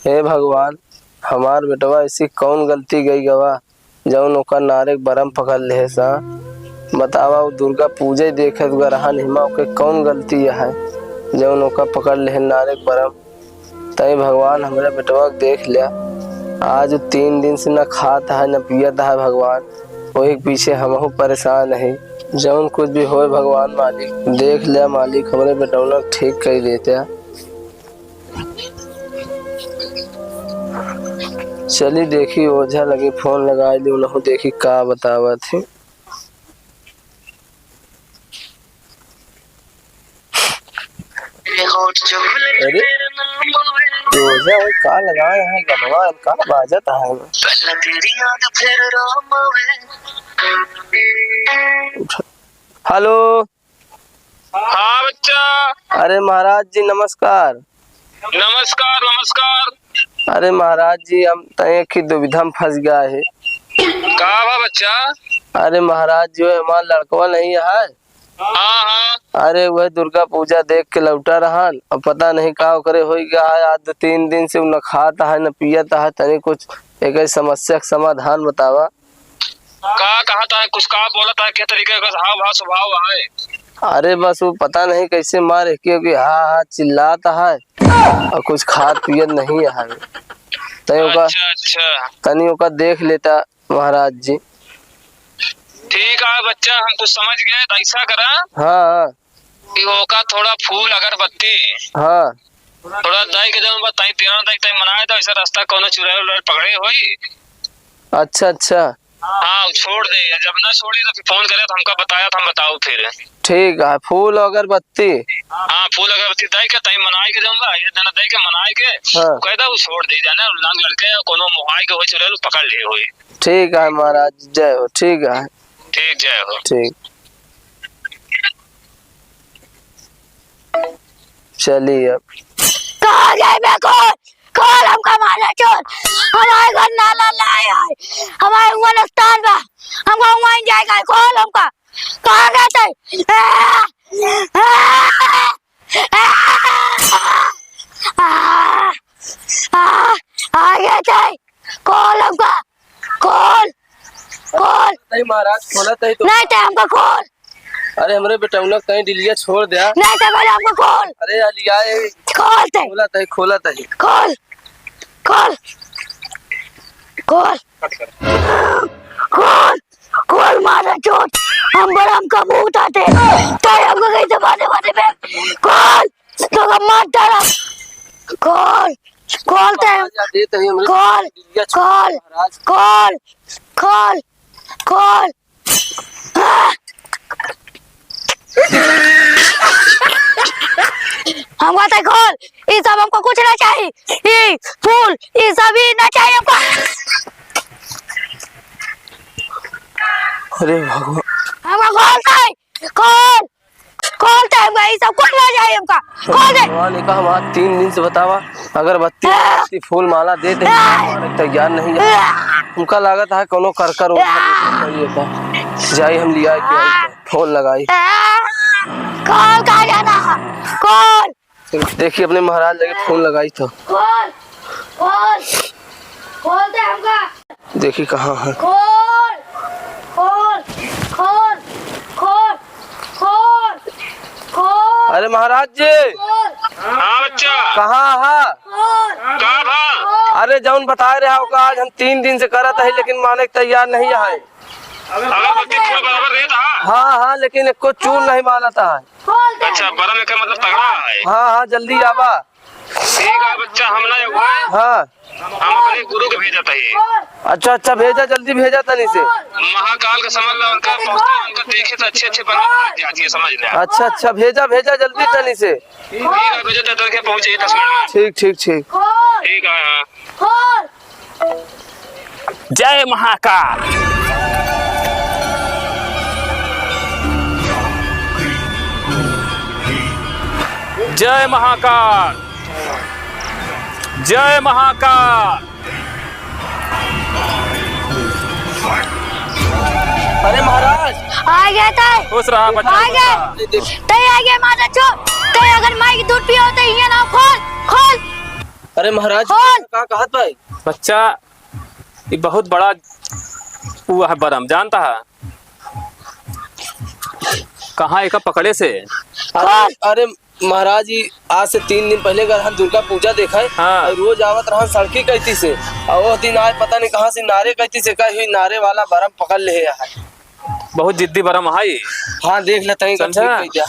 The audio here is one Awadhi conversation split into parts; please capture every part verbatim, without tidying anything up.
हे भगवान, हमार बेटवा ऐसी कौन गलती गई गवा, जौन ओकर नारे के बरम पकड़ लेहे सा? बतावा, उ दुर्गा पूजे देखे ग रहन, हिमा ओके कौन गलती है, जौन ओका पकड़ लेहे नारे के बरम? तई भगवान, हमरा बेटवा के देख ल्या। आज उ तीन दिन से न खात है, न पियत है भगवान, वही के पीछे हमहू परेशान है। जौन कुछ भी होए भगवान मालिक, देख ल्या मालिक, हमरे बेटौना के ठीक कर देत्या। चली देखी, ओझा लगे फोन लगाई ली, उनहू देखी का बतावत है। अरे, ये ओझा है, का लगाए है गनवा, का बाजत है? हेलो। हाँ बच्चा। अरे महाराज जी नमस्कार। नमस्कार, नमस्कार। अरे महाराज जी, हम तय की दुविधा में फंस गया है। का बा बच्चा? अरे महाराज जी, हमार लड़कवा नहीं है। हाँ, हाँ। अरे वह दुर्गा पूजा देख के लौटा रहन, अब पता नहीं का ओकरे हो गया है। आज दो तीन दिन से उ न खात है, न पियत है, तनी कुछ एक समस्या के समाधान बतावा। का कहत है, कुछ का बोलत है, के तरीके का हाव भाव स्वभाव है? अरे बस वो पता नहीं कैसे मारे, क्योंकि हा हा चिल्लात है और कुछ खात पियत नहीं है। तनी ओका, अच्छा, अच्छा। तनी ओका देख लेता महाराज जी। ठीक है बच्चा, हम कुछ समझ गए, तो ऐसा करा हाँ, हाँ। कि ओका थोड़ा फूल अगरबत्ती हाँ। थोड़ा दाई के जौन बा, ताई तेरा दाई, ताई मनाए दो, ऐसा रास्ता कोनो चुड़ैल उड़ैल पकड़े होई। अच्छा, अच्छा। हाँ, उ छोड़ दे, जब ना छोड़ी तो फिर फोन करे तो हमका बताया, तो हम बताओ फिर। ठीक है, फूल अगरबत्ती। हाँ, फूल अगरबत्ती दाई के, ताई मनाए के जौन बा, ये जना दाई के मनाए के, हाँ। कह दो, उ छोड़ दे, जाने, लंग लड़के, कोनो मोहाई के होई चुड़ैल, पकड़ ले होई। ठीक है महाराज, जय हो, ठीक है। ठीक, जय हो। ठीक। चली अब। कहाँ गए बे खोल? खोल हमका मारा चोर। हमारे घर नाला लाए आए। हमारे हुआ नस्तान बा। हमका हुआ ही जाएगा। खोल हमका। कहाँ गए थे? आ, आ, आ, आ, आ, आ गए थे। खोल हमका। खोल। खोल। नहीं महाराज, खोला तही तो। नहीं तो हमका खोल। अरे हमरे बेटौना कहीं डिलिया छोड़ द्या। नहीं तो भाई हमका खोल। अरे यार लिया ए। खोल ते। खोला तही, खोला तही। खोल। खोल। खोल। खोल। खोल मारा चोट। हम बड़ा हमका मुंह उठाते। तो हमको कहीं से बाते बाते में। खोल। तो का मार डाला। खोल। खोल ते। महाराज, दे तही हमरे खोल। डिलिया छोड़ खोल। महाराज। खोल। खोल। खोल। हमका ते खोल, ई सब हमको कुछ ना चाही, ई फूल, ई सब ई ना चाही हमका। अरे भगवान। हमका खोल ते, खोल, खोल ते हमका, ई सब कुछ ना चाही हमका, खोल दे। भगवान, एका हम आज तीन दिन से बतावा, अगरबत्ती, अगरबत्ती, फूल माला दे दे, माने तैयार नहीं है। हमका लागत है कोनो करकर ओझा लेके आई है का। जाई हम लिया के आई तो फोन लगाई। कौन कहाँ जाना है? कौन? देखी अपने महाराज लगे फोन लगाई तो। कौन? कौन? कौन थे हमका? देखी कहाँ है। खोल, खोल, खोल, खोल, खोल, खोल। अरे महाराज जी। खोल। हाँ बच्चा। कहाँ है? खोल। का भा? अरे जौन बताए रहा ओका आज हम तीन दिन से करत है, लेकिन माने के तैयार नहीं है। अगरबत्ती पूरा बराबर रेत है? हाँ, हाँ, लेकिन एको चूर नहीं मानत है। खोल दे। अच्छा, बड़ा लेकर मतलब तगड़ा है। हाँ, हाँ, जल्दी आवा। ठीक है बच्चा, हम ना जाऊँ। हाँ। हम अपने गुरु के भेजत है। अच्छा, अच्छा, भेजा, जल्दी भेजा तनी से। महाकाल का समझ ला, उनका पहुँचता, उनका देखे तो अच्छे अच्छे बना जाती है, समझ ले। अच्छा, अच्छा, भेजा, भेजा जल्दी तनी से। ठीक है, भेजो तो तुरंत पहुँच जाइए दस मिनट में। ठीक, ठीक, ठीक। ठीक है, हाँ। जय महाकाल। जय महाकाल। जय महाकाल। अरे महाराज। आ गया तै। खुश रहा बच्चा, आ खुश गया। रहा। तै आ गया माता चोर। तै अगर माई के दूध पियो तो ये ना खोल, खोल। अरे महाराज, कौन? का कहत भाई? बच्चा, ये बहुत बड़ा वो है बरम, जानता है? कहाँ एका पकड़े से? अरे, अरे महाराज, ई आज से तीन दिन पहले गए रहन दुर्गा पूजा देखे, हाँ। और रोज आवत रहन सड़की कैती से, और वो दिन आए पता नहीं कहाँ से नारे कैती से, कही नारे वाला बरम पकड़ ले है। बहुत जिद्दी बरम है ई। हाँ, देख ले तनी समझा? ठीक है क्या?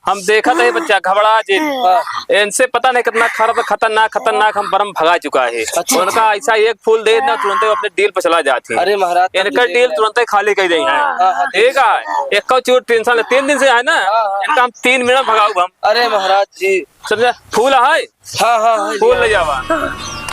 हम देखत है बच्चा घबरा जे। हाँ। इनसे पता नहीं कितना खर-, खतरनाक, खतरनाक हम बरम भगा चुका है। अच्छा। उनका ऐसा एक फूल दे ना, तुरंत अपने डील पर चला जाते हैं। अरे महाराज, इनका डील तुरंत ही खाली कर देंगे। हाँ, हाँ, ठीक है, एक चूर टेंशन ले, तीन दिन से है ना, हाँ, हाँ। इनका हम तीन मिनट भगाऊ हम। अरे महाराज जी। समझा? फूल है? हाँ, हाँ, हाँ, फूल ले जावा,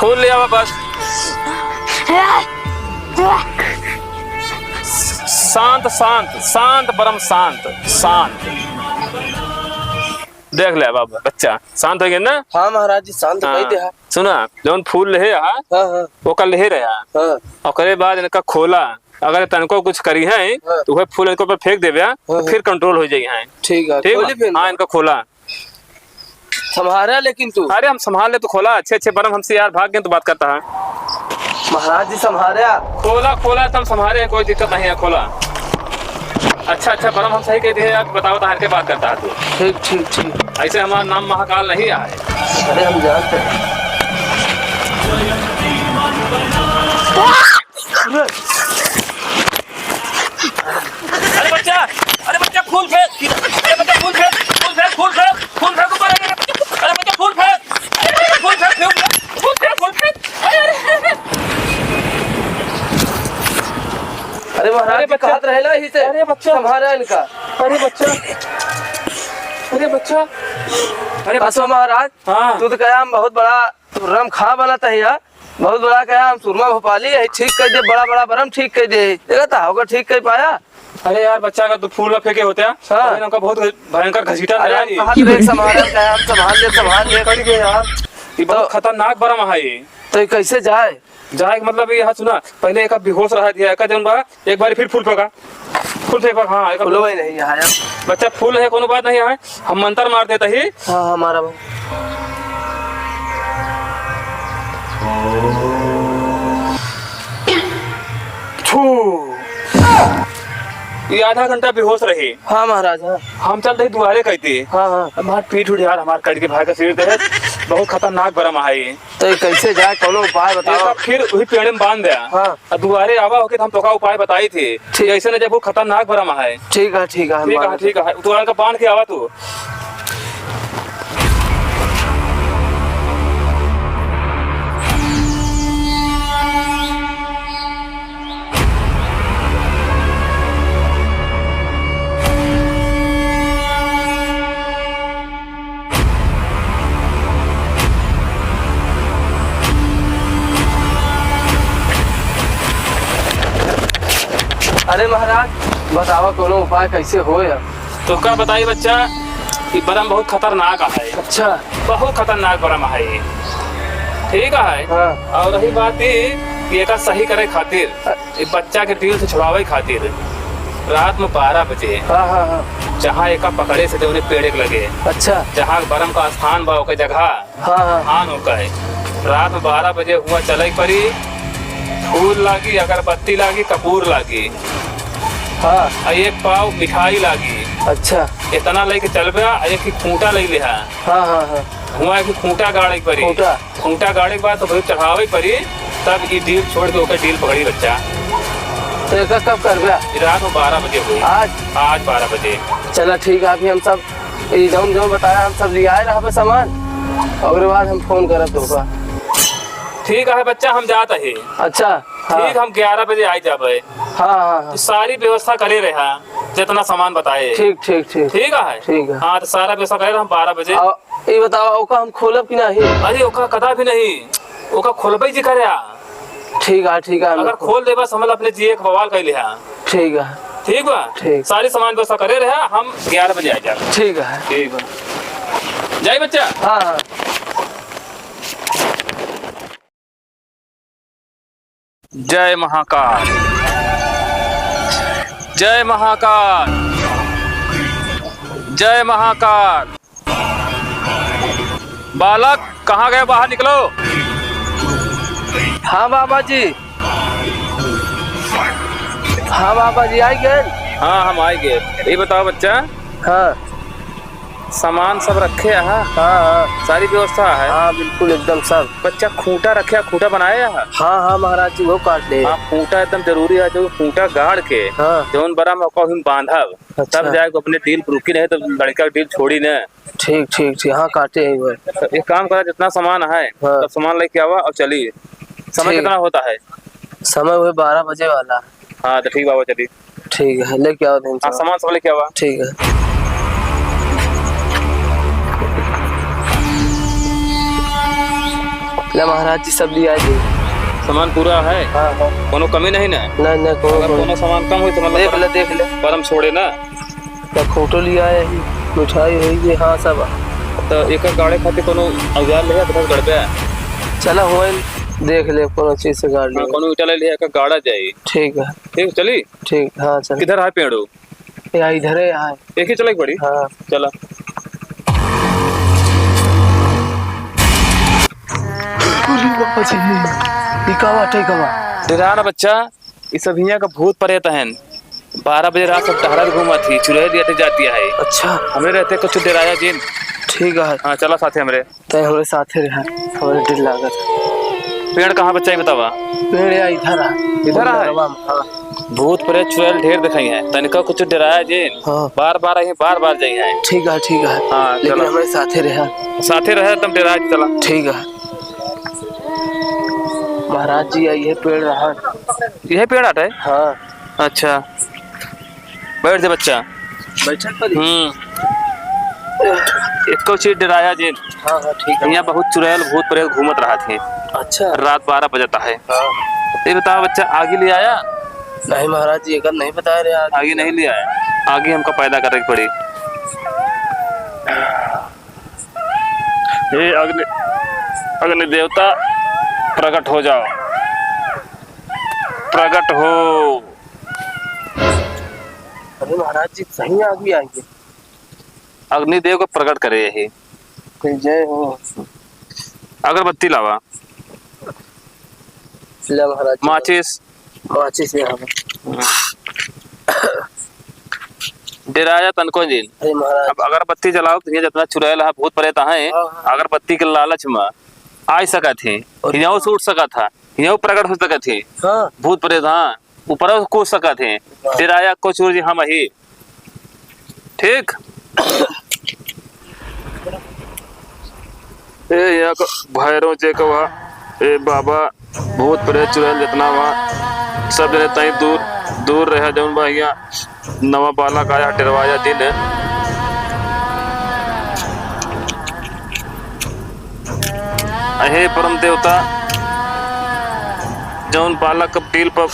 फूल ले जावा बस। शांत, शांत, शांत, परम शांत, शांत। देख ले बाबा, बच्चा शांत हो गया ना? हाँ महाराज जी, शांत हाँ। कही दे हा। सुना, जौन फूल ले हा, हाँ, हाँ। ओकर ले रहा। हाँ। ओकरे बाद इनका खोला, अगर तनको कुछ करी है, हाँ। तो वह फूल इनको पे फेंक देवे, हाँ, तो हाँ। फिर कंट्रोल हो जाई है। ठीक है, ठीक बा? खोली फिर। हाँ, इनका खोला। संभारा लेकिन तू। अरे हम संभाल ले, तू खोला। अच्छे अच्छे बरम हमसे यार भाग गए तो बात करता है। महाराज जी संभारा। खोला, खोला, तुम संभारे हैं, कोई दिक्कत नहीं है, खोला। अच्छा अच्छा बरम हम सही कह दिए यार, बताओ तो हर के बात करता है तू। ठीक, ठीक, ठीक। ऐसे हमारा नाम महाकाल नहीं आए। अरे हम जानते हैं। अरे बच्चा, अरे बच्चा, फूल फेंक, अरे बच्चा, फूल फेंक, फूल फेंक, फूल फेंक, फूल फेंक ऊपर, अरे बच्चा, अरे बच्चा, फूल फेंक, अरे बच्चा, फूल फेंक, फूल फेंक, फूल फेंक, फूल फेंक। अरे, अरे, अरे। अरे महाराज अरे जी, बच्चा। कहत रहे ना यही से अरे बच्चा। संभारा इनका। अरे बच्चा, अरे बच्चा, अरे बच्चा। महाराज, हाँ। तू तो कहा हम बहुत बड़ा बरम खा बनत है यार, बहुत बड़ा कहा हम सुरमा भोपाली है, ठीक कर दे, बड़ा बड़ा बरम ठीक कर दे। देखा था, ओकर ठीक कर पाया। अरे यार बच्चा, अगर तू फूल ना फेंके होते हैं, हाँ। तो इनका बहुत भयंकर घसीटा अरे लगा हम ये। कहा तो देख, संभाल, कहा हम संभाल ले, संभाल ले। कट गए यार, ये बहुत तो खतरनाक बरम है ये। तो ये कैसे जाए? जाए के मतलब ये, हाँ सुना, पहले एक बेहोश रहा दिया, एक जौन बा, एक बार फिर फूल फेंका, फूल फेंका, हाँ, एक फूलो ही नहीं यहाँ है। बच्चा फूल है, कोनो बात नहीं है, हम मंत्र मार देता ही। हाँ, हाँ, मारा भाई। छू। ये आधा घंटा बेहोश रही। हाँ महाराज, हाँ। हम चल रहे दुआरे कहते। हाँ, हाँ। हमार पीठ उठ यार, हमार कट के भाई का सिर दे। बहुत खतरनाक बरम है ये। तो ये कैसे जाए, कोनो उपाय बताओ। एक फिर वही पेड़ में बांध दे। हाँ। आ दुआरे आवा होके तो हम तोका उपाय बताई थे। ठीक। ऐसे न जब वो खतरनाक बरम है। ठीक है, ठीक है, हम ठीक है, बांध ठीक है। तू इनका बांध के आवा तू। अरे महाराज, बतावा कोनो उपाय कैसे होय? तो का बताई बच्चा, ई बरम बहुत खतरनाक है। अच्छा। बहुत खतरनाक बरम है ये। ठीक है। हाँ। और रही बात ई कि एका सही करे खातिर, अ- ई बच्चा के डील से छुड़ावे खातिर रात में बारह बजे हाँ, हाँ, हाँ। जहाँ एका पकड़े से देवने पेड़े के लगे। अच्छा। जहाँ बरम का स्थान बा ओके जगह हाँ, हाँ। आन ओके। रात में बारह बजे हुआ चले परी, फूल लागी, अगरबत्ती लागी, कपूर लागी। हाँ। आ एक पाव मिठाई लागी। अच्छा। इतना लेके चलबे, आ एक ही खूंटा ले लिहा। हाँ, हाँ, हाँ। हुआ एक खूंटा गाड़े परी। खूंटा? खूंटा गाड़े के बाद तो भाई चढ़ावे परी, तब ई डील छोड़ के ओकर डील पकड़ी बच्चा। तो एका कब करबे? ई रात में बारह बजे हुई। आज? आज बारह बजे। चला ठीक है, अभी हम सब ई जौन जौन बताया, हम सब लियाए रहबे सामान, ओकरे बाद हम फोन करब तोका। ठीक है बच्चा, हम जात ही। अच्छा, हाँ। ठीक, हम ग्यारह बजे आ जाबे। हाँ, हाँ, हाँ। तो सारी व्यवस्था करे रहा, जितना सामान बताए। ठीक, ठीक, ठीक। ठीक है? ठीक है। हाँ, तो सारा व्यवस्था करे रहा, हम बारह बजे। आ, ई बताओ, ओका हम खोलब कि नहीं? अरे, ओका कदा भी नहीं, ओका खोलबे जी करे आ। ठीक है, ठीक है, हम अगर खोल देबा, समझ अपने जिए के बवाल कर लिहा। ठीक है। ठीक बा? ठीक। सारी सामान व्यवस्था करे रहा, हम ग्यारह बजे आ जाब। ठीक है। ठीक बा। जाई बच्चा? हाँ, हाँ। जय महाकाल, जय महाकाल, जय महाकाल। बालक, कहाँ गए, बाहर निकलो। हाँ बाबा जी, हाँ बाबा जी, आई गए। हाँ, हम आई गए। ये बताओ बच्चा। हाँ। सामान सब रखे हैं? हाँ, हाँ। सारी व्यवस्था है? हाँ, बिल्कुल, एकदम सब। बच्चा, खूंटा रखे हैं, खूंटा बनाए हैं? हाँ, हाँ, महाराज जी, वो काट ले। हाँ, खूंटा एकदम जरूरी है, जो खूंटा गाड़ के, हाँ। जौन बड़ा मौका हुई बांधब, अच्छा। तब जाके अपने डील रुकी, नहीं तो लड़का डील छोड़ी न। ठीक, ठीक, ठीक, हाँ, काटे ही हुए। तो एक काम करा, जितना सामान है, हाँ। सब सामान लेके आवा और चली। समय ठीक। कितना होता है? समय वही बारह बजे वाला है। हाँ, तो ठीक बाबा, चली। ठीक है, लेके आओ तुम हाँ, सब। सामान सब लेके आवा। ठीक है। ले महाराज जी, सब लिया जी। सामान पूरा है? हाँ, हाँ। कोनो कमी नहीं ना? नहीं, नहीं, कोनो अगर कमी कोनो सामान कम होई तो मतलब देख ले, देख ले। पर हम छोड़े ना। तो फोटो लिया है, मिठाई है ये, हाँ, सब है। तो एक गाड़े खातिर कोनो औजार ले, तो गड़बे है। चला, हो देख ले, कोनो चीज से गाड़ हाँ, ले। कोनो ईटा ले लिया, एक गाड़ा जाई। ठीक है। ठीक, चली? ठीक, हाँ, चल। किधर है पेड़ो? या इधर है, यहाँ। एक ही चला एक बड़ी? हाँ। चला। अरे बाबा जी, ई का बाटे, का बा? डेरा ना बच्चा, ई सब हियाँ का भूत प्रेत हन। बारह बजे रात सब टहरत घूमत ही, चुड़ैल अटे जाती है। अच्छा। हमरे रहते कुछ डेराया जिन। ठीक है। हाँ, चला साथे हमरे। तै हमरे साथे रहा, हमरे डर लागत है। पेड़ कहाँ बच्चा, ई बतावा? पेड़ या इधर है। इधर है? अंदरवा में, हाँ। भूत प्रेत चुड़ैल ढेर दिखाई है, तनिका कुछ डेराया जिन। हाँ। बार बार आई है, बार बार जाई है। ठीक है, ठीक है। हाँ, लेकिन चला। हमरे साथे रहा। साथे रहे, तब डेराया जिन, चला। ठीक है। महाराज जी, यही पेड़ रहा। यही पेड़ आटे? हाँ। अच्छा, बैठ जा बच्चा। बैठक पर ही? हम्म। एको चीज डेराया जिन। हाँ, हाँ, ठीक है। यहाँ बहुत चुड़ैल, भूत प्रेत घूमत रहत हैं। अच्छा। रात बारह बजता है। हाँ। ये बताओ बच्चा, आगी ले आया? नहीं महाराज जी, एकर नहीं बताए रहे आगी। आगी नहीं ले आया? आगी हमका पैदा करे के पड़ी। हे अग्नि, अग्नि देवता, प्रकट हो जाओ, प्रकट हो। अरे महाराज जी, सही आदमी आएंगे। अग्निदेव को प्रकट करे यही। जय हो। अगरबत्ती लावा। ले महाराज जी। माचिस। माचिस यहाँ पर। डेराया तनको जिन। अरे महाराज। अब अगरबत्ती जलाओ तो ये जितना चुड़ैल है, भूत प्रेत है, हाँ, हाँ। अगरबत्ती के लालच में आ सकत है, और हियाँ से उठ सकत है, हियाँ प्रकट हो सकत है। हाँ। भूत प्रेत, हाँ, ऊपर से कूद सकत है। हाँ। डेराया को चूर जी हम ही। ठीक। ए, यहाँ क-, भैरव जे क बा, ए बाबा, भूत प्रेत चुड़ैल जितना बा, सब जने तई दूर, दूर रहे, जौन बा हियाँ नवा बालक आया, डेरवाया जिन। अहे परम देवता, जौन बालक डील पर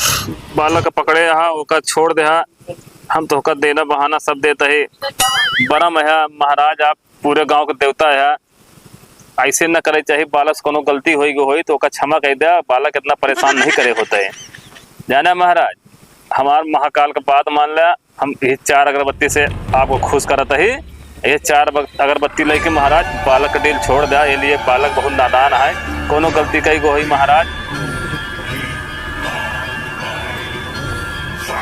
बालक पकड़े हा, ओका छोड़ दे हा। हम तोहका देना बहाना सब देत ही। बरम है महाराज, आप पूरे गाँव के देवता है, ऐसे न करे चाही। बालक से कोनो गलती होई गो होई तो ओका क्षमा कइ द्या, बालक इतना परेशान नहीं करे होत है। जाना महाराज, हमार महाकाल का बात मान ल्या, हम ये चार अगरबत्ती से आपको खुश करत ही। ये चार बग-, अगरबत्ती लेके महाराज बालक का डील छोड़ द्या, ये लिए बालक बहुत नादान है, कोनो गलती कई गो होई महाराज।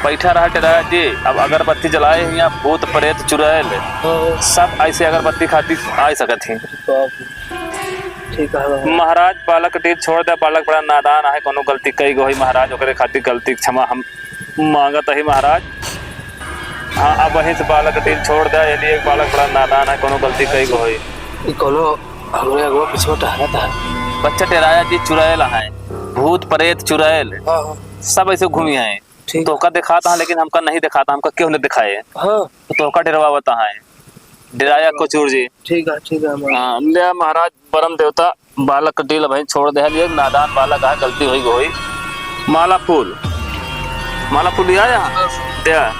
बैठा रहा डेराया जी, अब अगरबत्ती जलाए हैं, यहाँ भूत प्रेत चुड़ैल हाँ। सब ऐसे अगरबत्ती खातिर आ सकत हैं। ठीक है। महाराज, बालक डील छोड़ द्या, बालक बड़ा नादान है, कोनो गलती कई गो होई महाराज, ओकरे खातिर गलती क्षमा हम मांगत ही महाराज। हाँ, अब वहीं से बालक डील छोड़ द्या, यदि एक बालक बड़ा नादान है, कोनो गलती कई गो होई। ई कोनो हमरे अगवा पिछवा टहरत है। बच्चा डेराया जी, चुड़ैल है, भूत प्रेत चुड़ैल, हाँ, हाँ। सब ऐसे घूमी हैं। ठीक। तोहका दिखाता है, लेकिन हमका नहीं दिखाता, हमका क्यों नहीं दिखाए? हाँ। तो तोहका डेरवावता है, डेराया को चूर जी। ठीक है, ठीक है, महाराज। हाँ, ले महाराज, परम देवता, बालक का डील भाई छोड़ दे, ये नादान बालक है, गलती होई गो होई। माला फूल, माला फूल लिया यहाँ? लिया।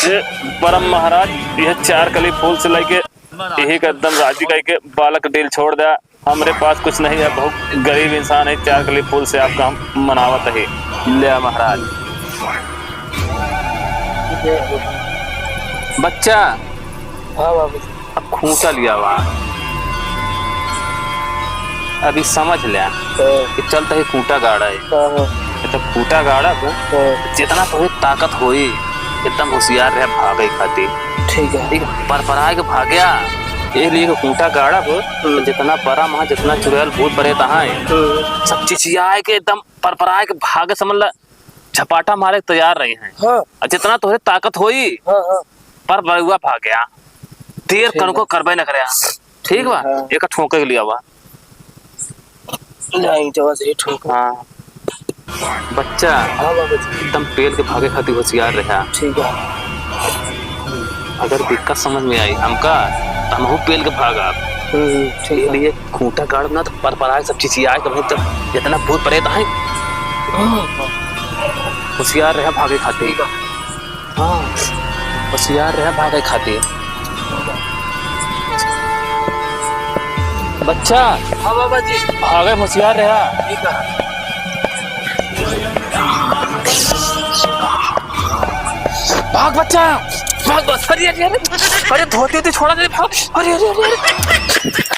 ये परम महाराज, ये चार कली फूल से लेके यही का एकदम राजी कह के बालक डील छोड़ द्या। हमरे पास कुछ नहीं है, बहुत गरीब इंसान है, चार कली फूल से आपका हम मनावत है। लिया महाराज। बच्चा। हाँ बाबूजी। अब खूंटा लियावा। अभी समझ ले हाँ। कि चलत ही खूंटा गाड़ा है। हाँ, हाँ। जब खूंटा गाड़ा को, हाँ। जितना तोहे ताकत होई, एकदम होशियार रहे भागे खातिर। ठीक है। ठीक है, परपराए के भाग्या, ये लिए कि खूंटा गाड़ा को, हम्म। जितना बड़ा महा, जितना चुड़ैल भूत प्रेत आए, हम्म। सब चिचियाए के एकदम परपराए के भागे, समझ ला, झपाटा मारे के तैयार रही हैं। हाँ। और जितना तोहरे ताकत होई, हाँ, हाँ। पर बउआ भाग्या। देर ठीक कनको बा। करबे न करे। ठीक बा? हाँ। एक ठोके के लिए बा। नहीं, जवा से ही ठोक। हाँ। बच्चा, हाँ बाबूजी। एकदम पेल के भागे खातिर होशियार रहा। ठीक बा। अगर दिक्कत समझ में आई हमका, तो हमहू पेल के भागब। हम्म, ठीक ये बा। लिए खूंटा गाड़ब ना तो परपराए सब चिचियाए, तो भाई जब जितना भूत प्रेत आए, हम्म। होशियार रहा भागे खातिर। ठीक बा। हाँ। होशियार रहा भागे खातिर। बच्चा। हाँ बाबा जी। भागे होशियार रहा। ठीक है। भाग बच्चा, भाग बस। अरे, अरे, अरे, अरे, धोती, धोती छोड़ा दे, भाग। अरे, अरे, अरे, अरे।